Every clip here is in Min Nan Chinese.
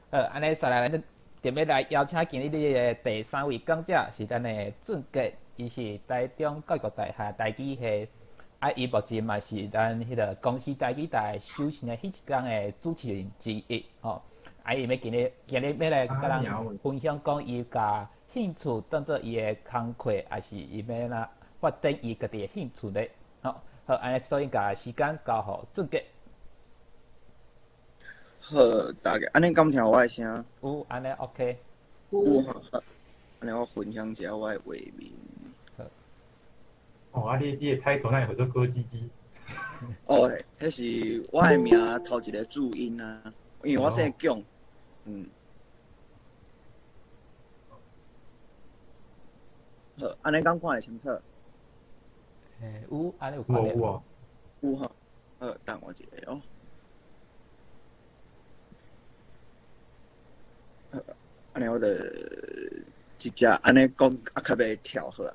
好，按呢煞來，咱特別來邀請今日的第三位講者是咱的俊傑，伊是台中教育大學台語系，啊，伊目前嘛是咱彼个公視台語台修身的彼一工的主持人之一，吼。啊，伊欲今日欲來共咱分享講，伊共興趣當做伊的工課，抑是伊欲按怎發展伊家己的興趣咧？吼，好，按呢所以共時間交予俊傑。好，大家，按呢敢聽我的聲？有，按呢 OK。有吼，按呢我分享一下我的畫面。好。哦，啊，你的 title 哪會叫做哥唧唧？哦，彼是我的名頭一个注音啊，因為我姓蔣，嗯。好，按呢敢看會清楚？欸，有，按呢有看著。有哦。有吼，好，等我一下哦。好，按呢我就直接按呢講，啊，較袂跳好啊。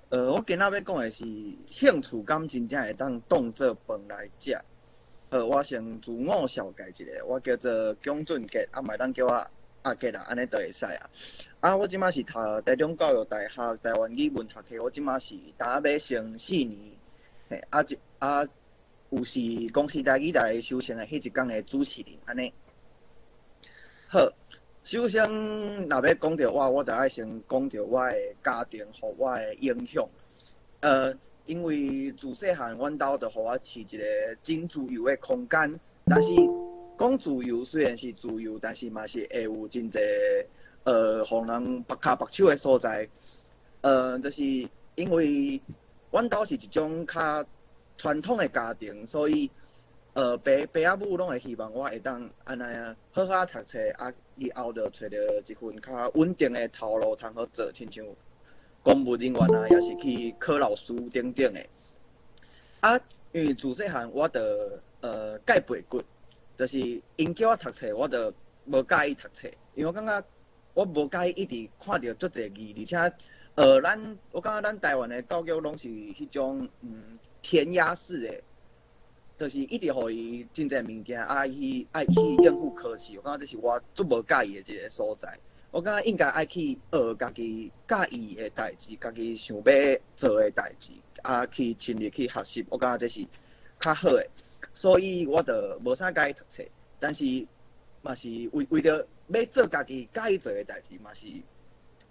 我今仔欲講的是興趣敢真正會當當做飯來食。好，我先自我紹介一下，我叫做蔣俊傑，啊，嘛會當叫我阿傑啦，按呢就會使啊。啊，我這馬是讀台中教育大學台灣語文學系，我這馬是大欲升四年，嘿，啊，這啊有是公視台語台修身的彼一工的主持人，按呢。好，首先若欲講著我，我就愛先講著我的家庭予我的影響。因為自細漢，阮兜就予我飼一个真自由的空間，但是講自由雖然是自由，但是嘛是會有真濟予人縛跤縛手的所在。就是因為阮兜是一種較傳統的家庭，所以爸爸仔母攏會希望我會當按呢啊好好讀冊，啊，以後就揣著一份較穩定的頭路通好做，親像公務人員啊，抑是去考老師等等的。啊，因為自細漢我就蓋背骨，就是𪜶叫我讀冊，我就無佮意讀冊，因為我感覺我無佮意一直看著足濟字，而且咱我感覺咱台灣的教育攏是彼種填鴨式的，就是一直予伊真濟物件，啊去愛去應付考試，我感覺這是我足無佮意的一個所在。我感覺應該愛去學家己佮意的代誌，家己想欲做的代誌，啊去深入去學習，我感覺這是較好的。所以我就無啥佮意讀冊，但是嘛是為為著欲做家己佮意做的代誌，嘛是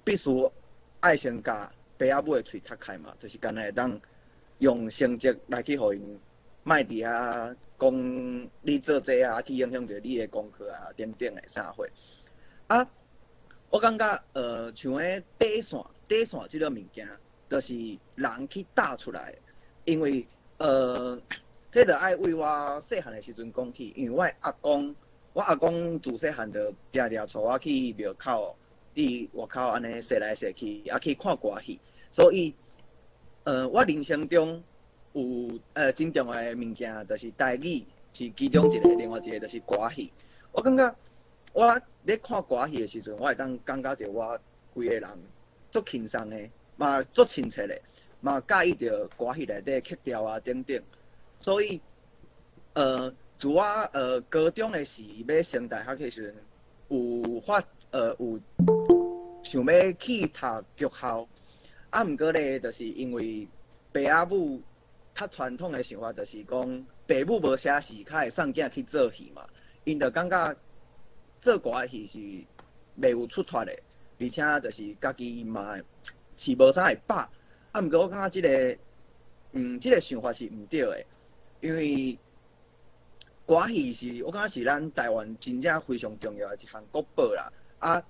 必須愛先共爸仔母的喙踢開嘛，就是干焦會當用成績來去予𪜶莫佇遐講你做這啊，去影響著你的功課啊等等的啥貨。啊，我感覺像彼底線，底線這个物件，就是人去搭出來的，因為這就愛為我細漢的時陣講起，因為我的阿公，我阿公自細漢就定定帶我去廟口，佇外口按呢踅來踅去，啊去看歌戲，所以我人生中有真重要的物件，就是台語是其中一個，另外一個就是歌戲。我感覺我咧看歌戲的時陣，我會當感覺著我規個人足輕鬆的，嘛足親切的，嘛佮意著歌戲內底曲調啊等等。所以，自我高中的時欲升大學的時陣，有發有想欲去讀劇校，啊，毋過咧，就是因為爸仔母較傳統的想法，就是講爸母無寫字，較會送囝去做戲嘛。𪜶就感覺做歌戲是袂有出脫的，而且就是家己嘛是無啥會拍。啊，毋過我感覺這個想法是毋對的，因為歌戲是我感覺是咱台灣真正非常重要的一項國寶啦。啊，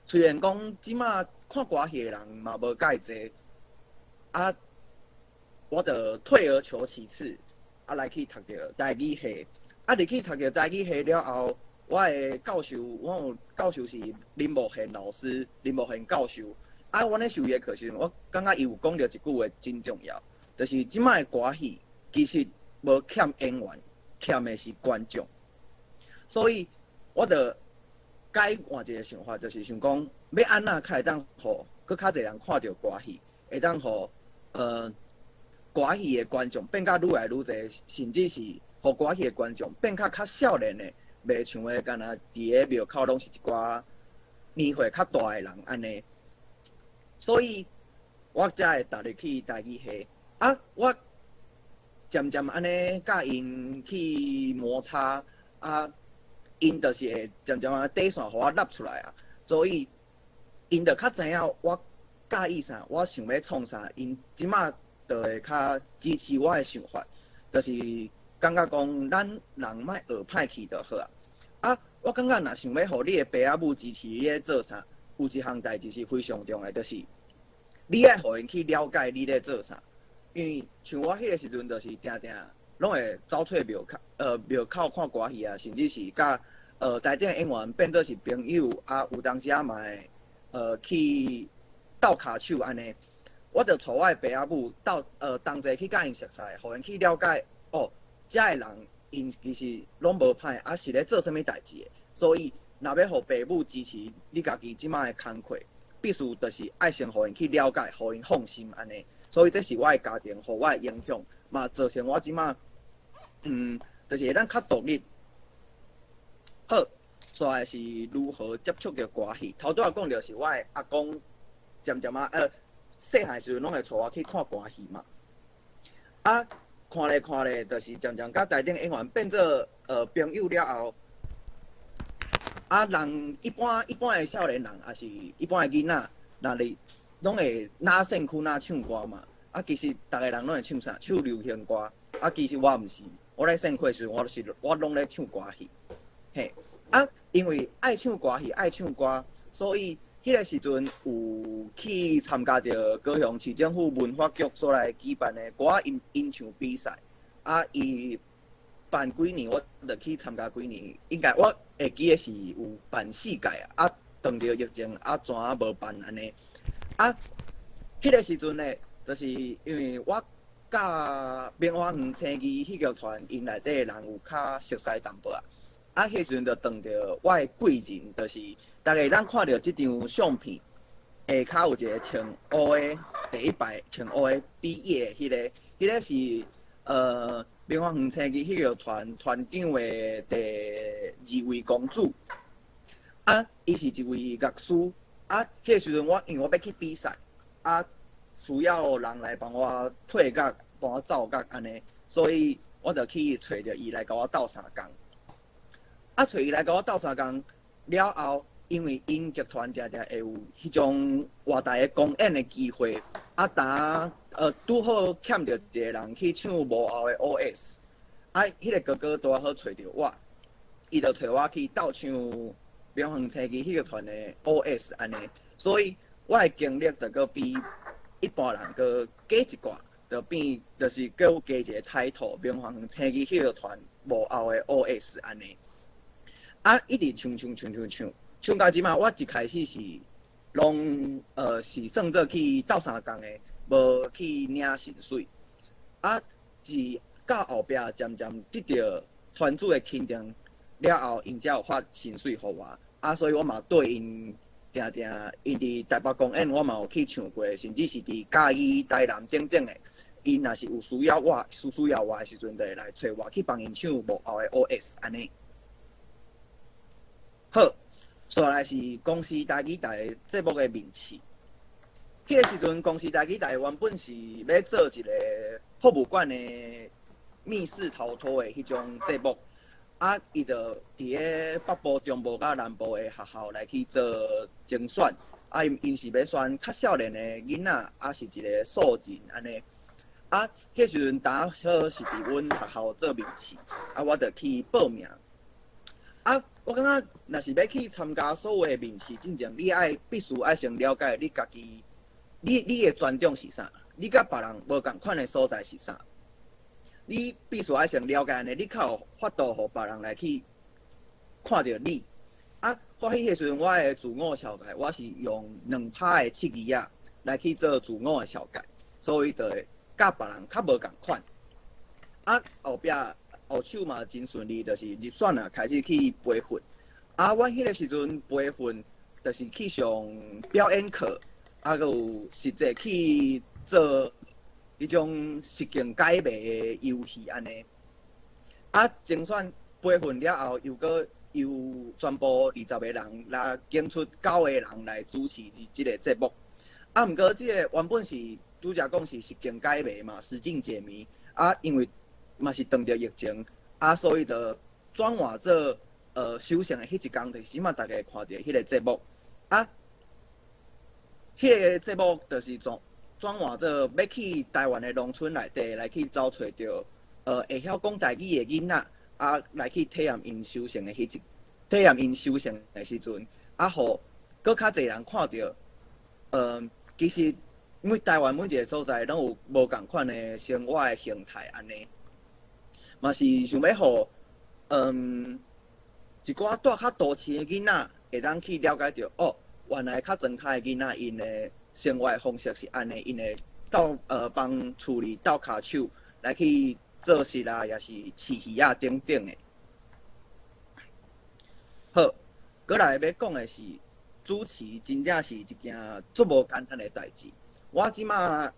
雖然講這馬看歌戲的人嘛無蓋濟，啊，我就退而求其次，啊來去讀著台語系。啊，入去讀著台語系了後，我的教授，我有教授是林茂賢老師，林茂賢教授。啊，阮咧授伊的課時陣，我感覺伊有講著一句話真重要，就是這馬的歌戲其實無欠演員，欠的是觀眾。所以，我就改換一個想法，就是想講，欲按怎較會當予閣較濟人看著歌戲，會當予歌戲的觀眾變甲愈來愈濟，甚至是予歌仔戲的觀眾變較較少年的，袂像會敢若佇咧廟口攏是一寡年歲較大的人按呢。所以我才會踏入去台語系。啊，我漸漸按呢佮𪜶去摩擦，啊，𪜶就是會漸漸仔底線予我立出來啊。所以𪜶就較知影我佮意啥，我想欲創啥，𪜶這馬就會較支持我的想法，就是感覺講咱人莫學歹去就好啊。啊，我感覺若想欲予你的爸仔母支持你咧做啥，有一項代誌是非常重要的，就是你愛予𪜶去了解你咧做啥。因為像我彼個時陣，就是定定攏會走出廟口，廟口看歌戲啊，甚至是佮台頂演員變做是朋友啊，有當時仔嘛會去鬥跤手按呢。我就帶我的爸仔母鬥同齊去佮𪜶熟似，予𪜶去了解哦，遮的人𪜶其實攏無歹，啊是咧做啥物代誌的。所以若欲予爸母支持你家己這馬的工課，必須就是愛先予𪜶去了解，予𪜶放心按呢。所以這是我的家庭予我的影響，嘛造成我這馬，就是會當較獨立。好，煞來是如何接觸著歌戲？頭拄仔講著是我的阿公漸漸仔，細漢時陣攏會帶我去看歌戲嘛。啊，看咧看咧，就是漸漸佮台頂演員變做朋友了後，啊，人一般一般的少年人，抑是一般的囡仔，若咧攏會哪身軀哪唱歌嘛。啊，其實逐个人攏會唱啥？唱流行歌。啊，其實我毋是，我咧身軀的時陣，我就是我攏咧唱歌戲。嘿，啊，因為愛唱歌戲，愛唱歌，所以彼個時陣有去參加著高雄市政府文化局所來舉辦的歌仔吟唱比賽。啊，伊辦幾年，我就去參加幾年。應該我會記得是有辦四屆啊，當著疫情啊，怎啊無辦按呢？啊，彼個時陣咧，就是因為我佮明華園青藝戲劇團𪜶內底的人有較熟似淡薄仔。啊，彼時陣就撞著我的貴人，就是逐家咱看著這張相片，下跤有一個穿烏的第一排穿烏的畢業的彼個，彼個是明華園青藝戲劇團團長的第二位公主。啊，伊是一位樂師。啊，彼個時陣我因為我欲去比賽，啊，需要人來幫我配樂、幫我奏樂按呢，所以我就去揣著伊來共我鬥相共。啊，揣伊來共我鬥相共了後，因為𪜶劇團定定會有彼種活台的公演的機會，啊，當拄好欠著一個人去唱幕後的 O.S，啊，彼個哥哥拄好揣著我，伊就揣我去鬥唱明華園青藝戲劇團的 O.S 按呢，所以我的經歷就閣比一般人閣加一寡，就變就是閣有加一個 title，明華園青藝戲劇團幕後的 O.S 按呢。啊，一直唱唱唱唱唱，唱到這馬，我一開始是攏是算做去鬥相共的，無去領薪水。啊，是到後壁漸漸得著團主的肯定了後，𪜶才有發薪水予我。啊，所以我嘛對𪜶定定，𪜶佇台北公演，我嘛有去唱過，甚至是佇嘉義、台南等等的，𪜶若是有需要我、需要我的時陣，就會來揣我去幫𪜶唱幕後的 O.S 按呢。好，煞來是公視台語台節目的面試。彼個時陣，公視台語台原本是欲做一個博物館的密室逃脫的彼種節目，啊，伊就佇咧北部、中部佮南部的學校來去做甄選，啊，𪜶是欲選較少年的囡仔，啊，是一個素人按呢。啊，彼時陣剛好是佇阮學校做面試，啊，我就去報名。啊，我感覺若是欲去參加所有的面試進前，你愛必須愛先了解你家己，你的專長是啥？你佮別人無仝款的所在是啥？你必須愛先了解按呢，你較有法度予別人來去看著你。啊，我彼個時陣，我的自我紹介，我是用兩拍的七字仔來去做自我的紹介，所以就會佮別人較無仝款。啊，後壁後手嘛真順利，就是入選啊，開始去培訓。啊，阮彼個時陣培訓，就是去上表演課，啊，閣有實際去做彼種實境解謎的遊戲按呢。啊，精選培訓了後，又閣由全部20個人來揀出九個人來主持這个節目。啊，毋過這个原本是拄才講是實境解謎嘛，實境解謎。啊，因為嘛是撞著疫情，啊，所以就轉換做收成的彼一工，就是這馬逐家看著彼个節目。啊，彼个節目就是轉換做欲去台灣的農村內底來去找揣著會曉講台語的囡仔，啊，來去體驗𪜶收成的彼一體驗𪜶收成的時陣，啊，予閣較濟人看著，其實因為台灣每一个所在攏有無仝款的生活的形態按呢，嘛是想欲予一寡蹛較都市的囡仔會當去了解著，哦，原來較莊跤的囡仔𪜶的生活的方式是按呢，𪜶會鬥幫厝裡鬥跤手來去做事啦，抑是飼魚仔等等的。好，閣來欲講的是主持，真正是一件足無簡單的代誌。我這馬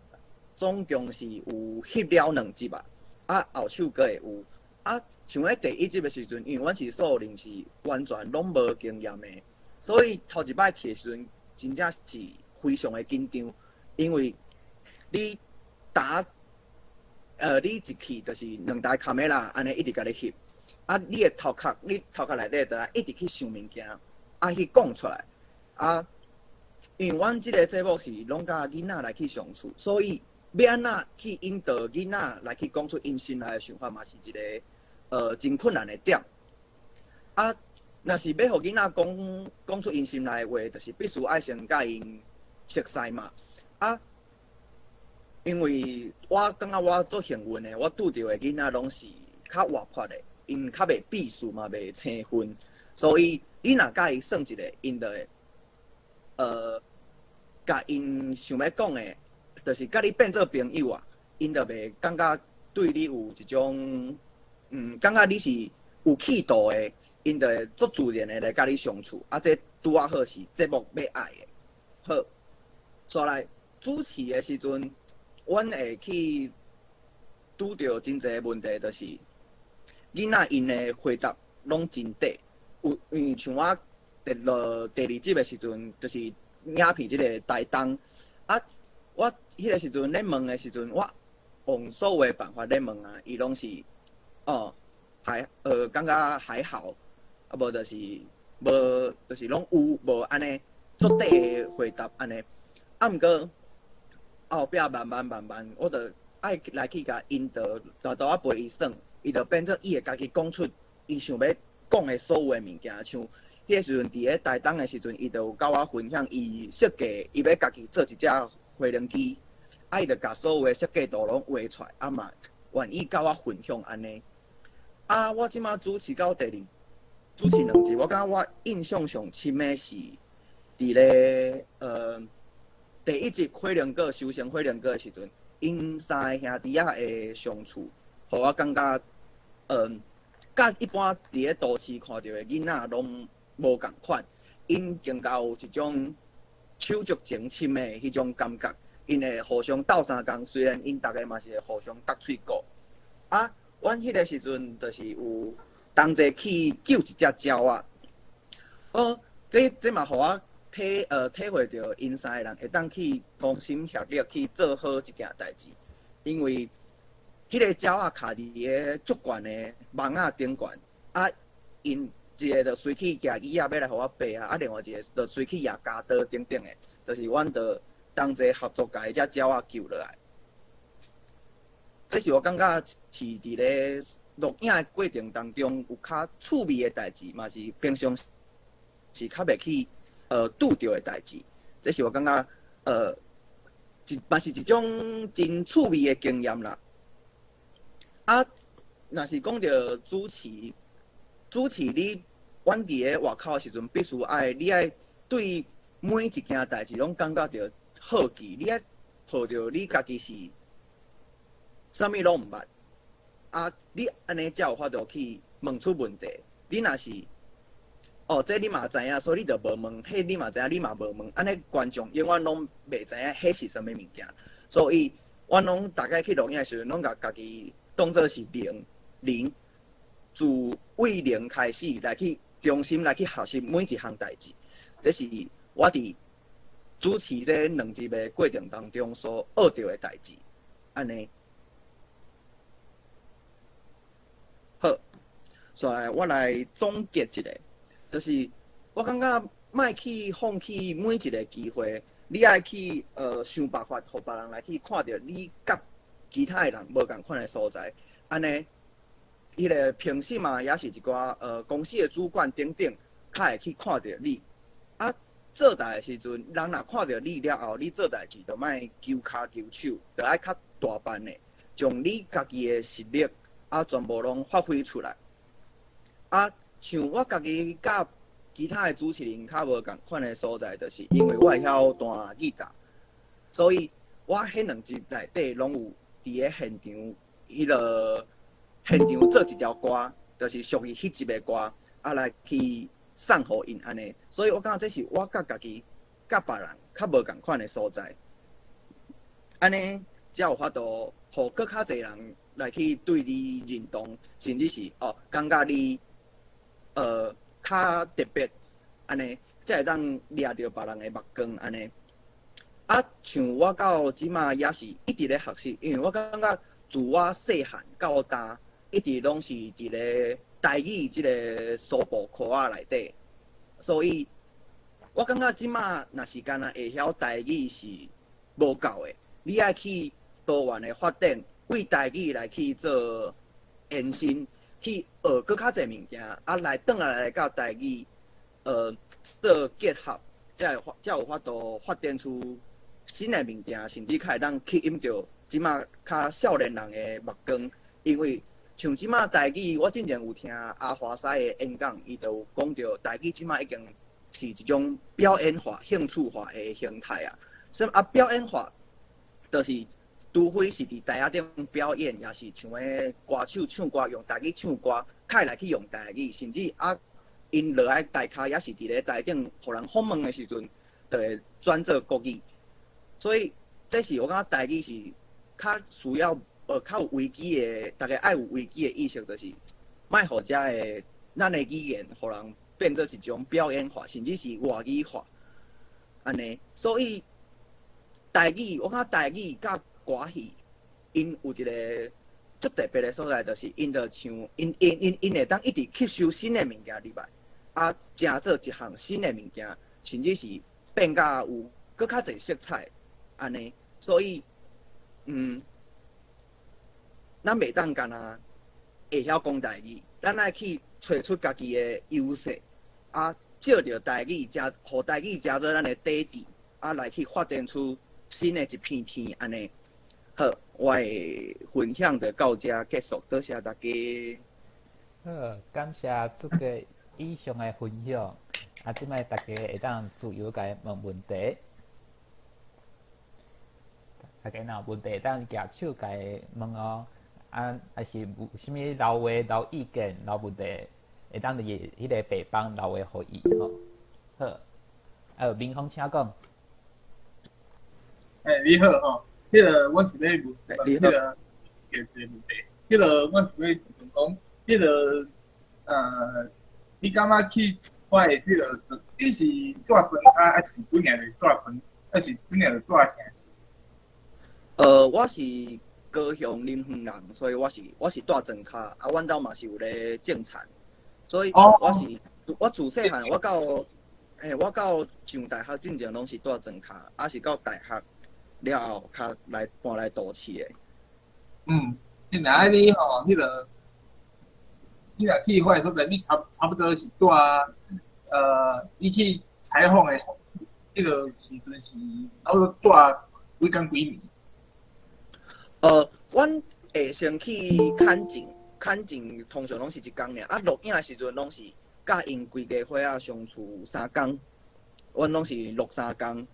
總共是有翕了兩集啊，啊後手閣會有。啊，像咧第一集的時陣，因為阮是所有人是完全攏無經驗的，所以頭一擺去的時陣，真正是非常的緊張，因為你打，你一去就是兩台卡梅拉按呢一直共你翕，啊，你的頭殼，你頭殼內底就愛一直去想物件，啊去講出來，啊，因為阮這个節目是攏佮囡仔來去相處，所以欲按怎去引導囡仔來去講出𪜶心內的想法，嘛是一个真困難的點。啊，若是欲予囡仔講講出𪜶心內的話，就是必須愛先佮𪜶熟似嘛。啊，因為我感覺我足幸運的，我拄著的囡仔攏是較活潑的，𪜶較袂避暑嘛，袂生分，所以你若佮伊耍一下，𪜶就會共𪜶想欲講的，就是佮你變做朋友啊，𪜶就袂感覺對你有一種，感覺你是有企圖的，𪜶就會足自然的來佮你相處，啊，這拄仔好是節目欲愛的。好，煞來主持的時陣，阮會去拄著真濟問題，就是囡仔𪜶的回答攏真短，有因為像我第落第二集的時陣，就是影片這个台東，啊，我彼个時陣咧問的時陣，我用所有的辦法咧問啊，伊攏是，哦，還感覺還好，啊無就是無，就是攏有無按呢足短的回答按呢，啊毋過後壁慢慢慢慢，我就愛來去共引導，沓沓仔陪伊耍，伊就變做伊會家己講出伊想欲講的所有的物件，像彼个時陣佇咧台東的時陣，伊就有佮我分享伊設計，伊欲家己做一隻飛輪機，啊，伊就共所有的設計圖攏畫出來，啊嘛願意佮我分享按呢。啊，我這馬主持到第二，主持兩集，我感覺我印象上深的是佇咧第一集火龍果收成火龍果的時陣，𪜶三个兄弟仔的相處，予我感覺，佮一般佇咧都市看著的囡仔攏無仝款，𪜶更加有一種手足情深的彼種感覺，𪜶會互相鬥相共，雖然𪜶逐个嘛是會互相鬥喙鼓。啊，阮彼个時陣就是有同齊去救一隻鳥仔。哦，這嘛予我體會著𪜶三個人會當去同心協力去做好一件代誌，因為彼个鳥仔卡佇个足懸的網仔頂懸，啊，𪜶一个就隨去舉椅仔欲來予我爬啊，啊，另外一个就隨去舉鉸刀等等的，就是阮就同齊合作，共彼隻鳥仔救落來。這是我感覺是佇咧錄影的過程當中有較趣味的代誌，嘛是平常時較袂去拄著的代誌。這是我感覺嘛是一種真趣味的經驗啦。啊，若是講著主持，主持你，阮佇咧外口的時陣，必須愛你愛對每一件代誌攏感覺著好奇，你愛抱著你家己是啥物攏毋捌，啊，你按呢才有法度去問出問題。你若是哦，這你嘛知影，所以你就無問；彼你嘛知影，你嘛無問。按呢觀眾永遠攏袂知影彼是啥物物件。所以，阮攏逐擺去錄影的時陣，攏共家己當做是零零。自為零開始來去重新來去學習每一項代誌，這是我佇主持這兩集的過程當中所學著的代誌，按呢。好，所以我來總結一下，就是我感覺莫去放棄每一個機會，你愛去想辦法，予別人來去看著你佮其他的人無仝款的所在，按呢，彼個評審啊，抑是一寡公司的主管等等，較會去看著你。啊，做代的時陣，人若看著你了後，你做代誌就莫求跤求手，就愛較大範的，將你家己的實力啊，全部攏發揮出來。啊，像我家己佮其他的主持人較無仝款的所在，就是因為我會曉彈吉他，所以我彼兩集內底攏有佇咧現場，彼个現場做一條歌，就是屬於彼集的歌，啊來去送予𪜶按呢。所以我感覺這是我佮家己佮別人較無仝款的所在。按呢，才有法度予閣較濟人來去對你認同，甚至是哦，感覺你較特別，按呢，才會當掠著別人的目光按呢。啊，像我到這馬也是一直咧學習，因為我感覺自我細漢到大，一直攏是佇咧台語這个書簿課仔內底，所以我感覺這馬若是干焦會曉台語是無夠的，你愛去多元的發展，為台語來去做延伸，去學閣較濟物件，啊來轉來來佮台語做結合，才有法度發展出新的物件，甚至較會當吸引著這馬較少年人的目光。因為像這馬台語，我之前有聽阿華師的演講，伊就有講著台語這馬已經是一種表演化、興趣化的形態啊。啥啊表演化，就是除非是佇台仔頂表演，抑是像彼歌手唱歌用台語唱歌，較會來去用台語，甚至啊，𪜶落來台跤，抑是佇咧台頂予人訪問的時陣，就會轉做國語。所以這是我感覺台語是較需要較有危機的，大家愛有危機的意識，就是莫予遮的咱的語言，予人變做一種表演化，甚至是外語化，按呢。所以台語，我感覺台語佮歌戲，𪜶有一个足特別的所在，就是𪜶就像𪜶會當一直吸收新的物件入來，啊，成做一項新的物件，甚至是變甲有閣較濟色彩，按呢。所以，咱袂當干焦會曉講台語，咱愛去揣出家己的優勢，啊，借著台語，成予台語成做咱的底底，啊，來去發展出新的一片天，按呢。好，我的分享就到遮結束，多謝大家。好，感謝這個以上的分享，啊，這擺大家會當自由共伊問問題。大家若有問題，會當舉手共伊問哦。啊，抑是有啥物留話、留意見、留問題，會當佇彼个白板留話予伊吼。好，明峰請講。欸，你好吼，彼个我是欲問，彼个一个問題，彼个我是欲問講，彼个你感覺去我的彼个，你是住莊跤，抑是本來就住莊，抑是本來就住城市？我是高雄林園人，所以我是住莊跤，啊，阮兜嘛是有咧種田，所以我自細漢我到上大學進前攏是住莊跤，啊是到大學了後較來搬來都市的。你若按呢吼，彼个，你若去遐所在，你差不多是住，你去採訪的彼个時陣是差不多住幾工幾暝？阮會先去勘景，勘景通常攏是一工爾，啊，錄影的時陣攏是佮𪜶規家伙仔相處三工，阮攏是錄三工，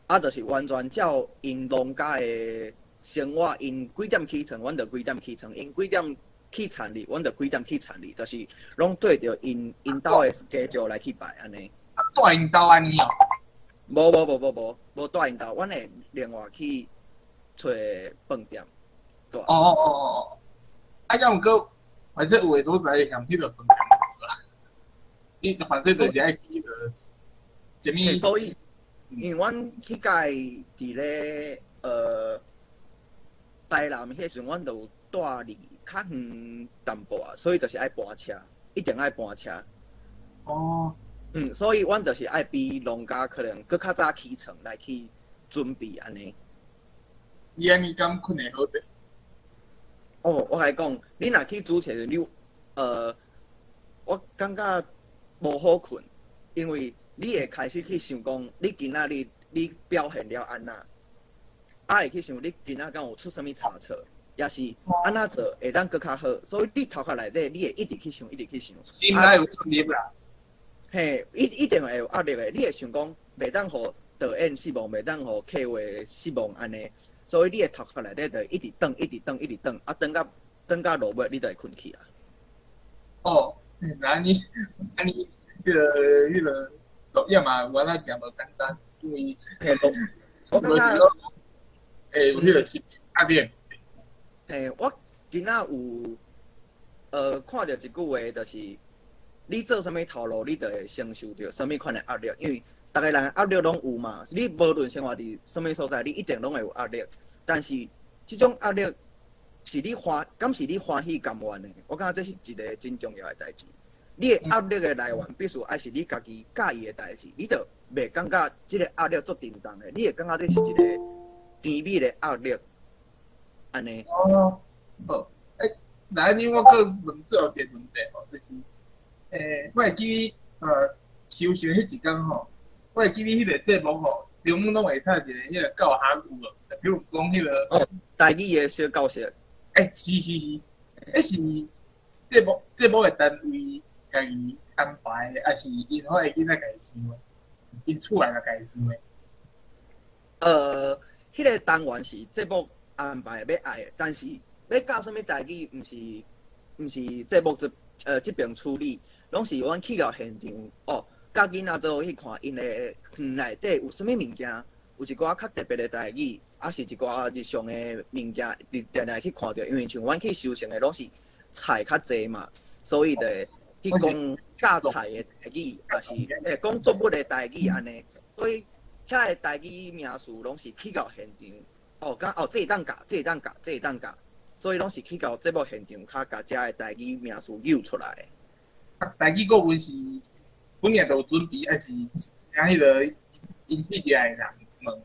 啊，就是完全照𪜶農家的生活，𪜶幾點起床，阮就幾點起床；𪜶幾點去田裡，阮就幾點去田裡，就是攏對著𪜶兜的 schedule 來去排按呢。啊，蹛𪜶兜按呢哦？無無無無無，無蹛𪜶兜，阮會另外去揣飯店。哦哦哦哦，啊，抑毋過，反正有的所在嫌彼个饭店無啦，你反正就是愛去彼个啥物。所以，因為阮彼屆佇咧台南彼時陣，阮就有蹛離較遠淡薄仔，所以就是愛搬車，一定愛搬車。所以阮就是愛比農家可能閣較早起床來去準備按呢。你按呢敢睏會好勢？哦，我共你講，你若去主持，你我感覺無好睏，因為你會開始去想講，你今仔日你表現了按怎，啊會去想你今仔敢有出啥物差錯，抑是按怎做會當閣較好，所以你頭殼內底你會一直去想，一直去想。心內有壓力啦。嘿，一定會有壓力的，你會想講，袂當予導演失望，袂當予客戶失望按呢。所以你的頭殼內底就一直轉，一直轉，一直轉，啊，轉到落尾，你就會睏去啊。哦，那你按呢，彼个錄音嘛，原來誠無簡單，因為嘿，我感覺會有彼個心壓力。嘿，我今仔有看著一句話，就是你做啥物頭路，你就會承受著啥物款的壓力，因為逐个人壓力攏有嘛，你無論生活佇啥物所在，你一定攏會有壓力。但是這種壓力是你歡，敢是你歡喜甘願的？我感覺這是一個真重要的代誌。你的壓力的來源必須愛是你家己佮意的代誌，你就袂感覺這個壓力足沉重的，你會感覺這是一個甜美的壓力。按呢。哦，好，欸，那按呢我閣問最後一個問題吼，就是，我會記收成彼一工吼。我會記你彼個節目吼，中午攏會睇一个彼個教學有無？比如講彼個哦，台語的小教室。欸，是是是，彼是節目的單位家己安排的，抑是𪜶彼个囡仔家己想的？𪜶厝內家己想的？彼個單元是節目安排欲愛的，但是欲教啥物台語，毋是節目這邊處理，攏是阮去到現場哦。佮囡仔做伙去看，𪜶的園內底有啥物物件，有一寡較特別的台語，抑是一寡日常的物件，佇定定去看著。因為像阮去收成的攏是菜較濟嘛，所以就會去講教菜的台語，抑是講作物的台語按呢。所以遐个台語名詞攏是去到現場，哦，講哦，這會當教，這會當教，這會當教，所以攏是去到節目現場，較共遮的台語名詞扭出來。啊，台語顧問是本來就有準備，抑是請彼個𪜶對來的人問？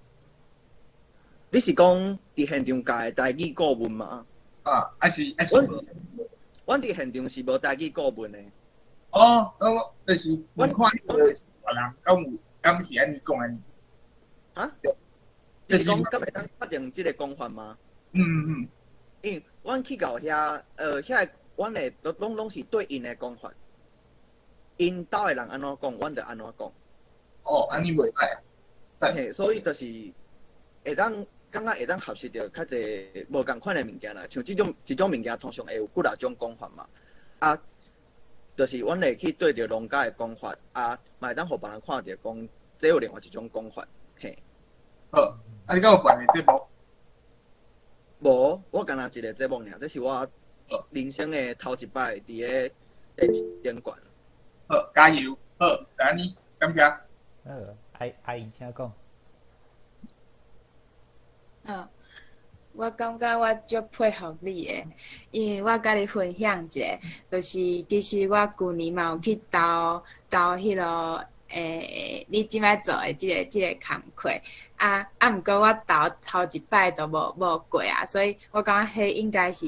你是講佇現場教的台語顧問嗎？啊，抑是。阮佇現場是無台語顧問的。哦，我就是阮看彼個是別人，敢有敢是按呢講按呢？啊？你是講敢會當確定這个講法嗎？嗯嗯。因為阮去到遐，遐个阮會都攏是對𪜶的講法。𪜶兜的人按怎講，阮就按怎講。哦，按呢袂歹。嘿，所以就是會當感覺會當學習著較濟無仝款的物件啦，像這種物件通常會有幾若種講法嘛。啊，就是阮會去對著農家的講法，啊，嘛會當予別人看著講，這有另外一種講法，嘿。好，啊，你敢有辦個節目？無，我干焦一个節目爾，這是我人生的頭一擺佇咧電視頂懸。好，加油！好，按呢，感謝。好，阿阿姨請講。好，我感覺我足佩服你的，因為我共你分享一下，就是其實我舊年嘛有去投投彼个你這擺做的這个工課，啊，毋過我投頭一擺都無過啊，所以我感覺彼應該是，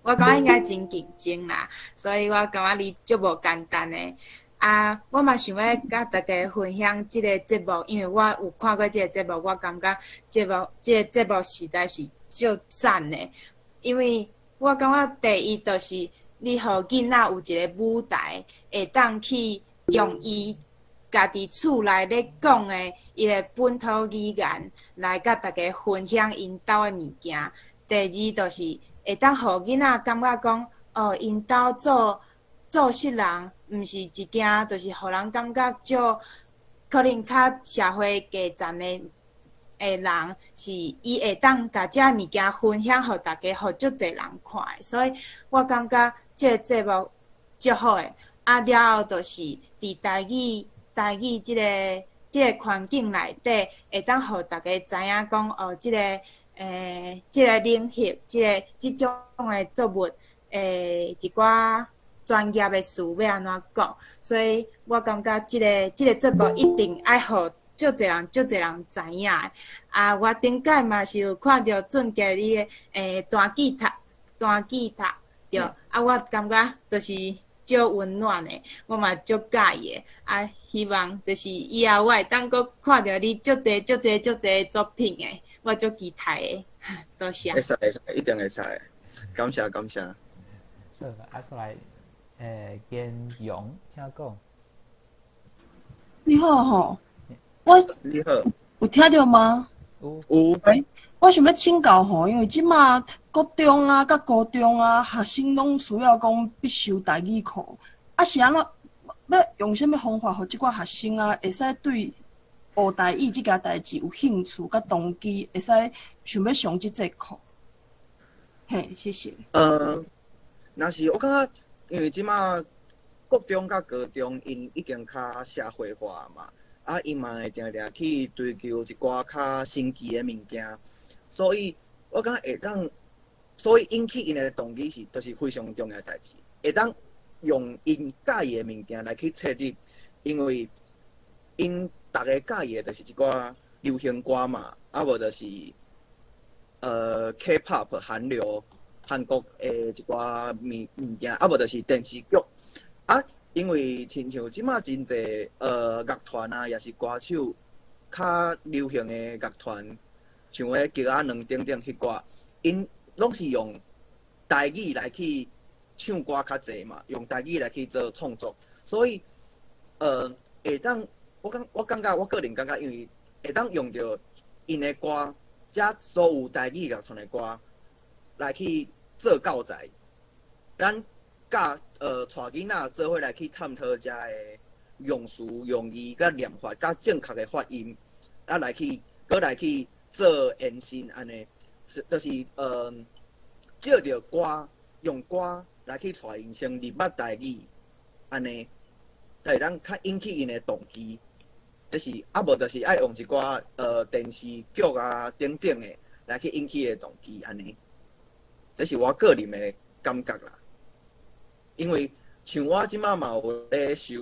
我感覺應該真競爭啦，所以我感覺你足無簡單的。啊，我嘛想欲共大家分享這个節目，因為我有看過這个節目，我感覺這个節目實在是足讚的，因為我感覺第一就是你予囡仔有一個舞台，會當去用伊家己厝內咧講的伊的本土語言來共大家分享𪜶兜的物件。第二就是會當予囡仔感覺講，哦，𪜶兜做穡人，毋是一件，就是予人感覺足可能較社會低層的的人，是伊會當共這物件分享予大家，予足濟人看的，所以我感覺這個節目足好的。啊，了後就是佇台語這個環境內底，會當予大家知影講哦，這個領域，這種的作物，一寡專業的詞欲按怎講，所以我感覺這個節目一定愛予足濟人、足濟人知影的。啊，我頂擺嘛是有看著俊傑你的彈吉他，對，啊，我感覺就是足溫暖的，我嘛足佮意的。啊，希望就是以後我會當閣看著你足濟、足濟、足濟作品的，我足期待的。多謝。會使會使，一定會使。感謝感謝。好，啊，煞來，建勇，請講。你好吼，我你好，有聽著嗎？有。有。喂，我想欲請教吼，因為這馬國中啊、佮高中啊，學生攏需要講必修台語課，啊是按怎欲用啥物方法，予這寡學生啊，會使對學台語這件代誌有興趣佮動機，會使想欲上這節課？嘿，謝謝。若是我感覺，因為這馬國中佮高中，𪜶已經較社會化嘛，啊，𪜶嘛會定定去追求一寡較新奇的物件，所以我感覺會當，所以引起𪜶的動機是，就是非常重要的代誌。會當用𪜶佮意的物件來去切入，因為𪜶逐家佮意的就是一寡流行歌嘛，啊無就是K-pop 韓流、韓國的一寡物件，啊無就是電視劇。啊，因為親像這馬真濟樂團啊，抑是歌手較流行的樂團，像彼菊仔卵等等彼寡，𪜶攏是用台語來去唱歌較濟嘛，用台語來去做創作，所以會當我感覺我個人感覺，因為會當用著𪜶的歌，遮所有台語樂團的歌來去做教材，咱佮帶囡仔做伙來去探討遮的用詞、用字、佮念法、佮正確的發音，啊來去閣來去做延伸按呢，是就是借著歌用歌來去帶𪜶先入捌台語，按呢，才會當較引起𪜶的動機。這是啊，無就是愛用一寡電視劇啊等等的來去引起伊的動機，按呢。這是我個人的感覺啦。因為像我這馬嘛有咧修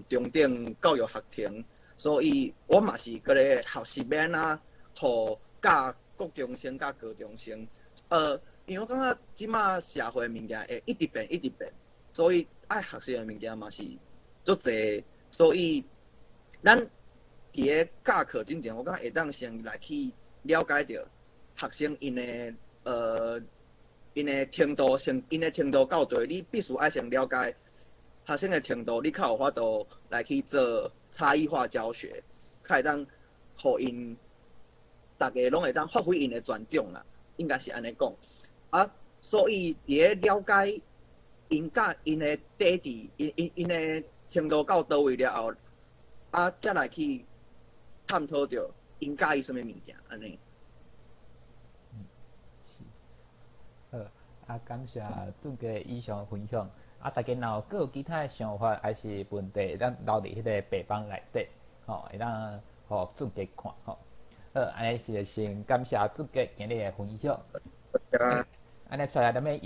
中等教育學程，所以我嘛是閣咧學習欲按怎，予教國中生佮高中生。因為我感覺這馬社會的物件會一直變，一直變，所以愛學習的物件嘛是足濟，所以咱佇咧教課進前，我感覺會當先來去了解著學生𪜶的程度，先𪜶的程度到佗，你必須愛先了解學生的程度，你較有法度來去做差異化教學，較會當予𪜶逐家攏會當發揮𪜶的專長啦，應該是按呢講。啊，所以佇咧了解𪜶佮𪜶的底底，𪜶的程度到佗位了後，啊，才來去探討著𪜶佮意啥物物件，按呢。好，啊，感謝俊傑以上分享。啊，大家若有閣有其他的想法，抑是問題，咱留佇彼個白板內底，吼，會當予俊傑看，吼。好，按呢是先感謝俊傑今日的分享。按呢，出來咱欲邀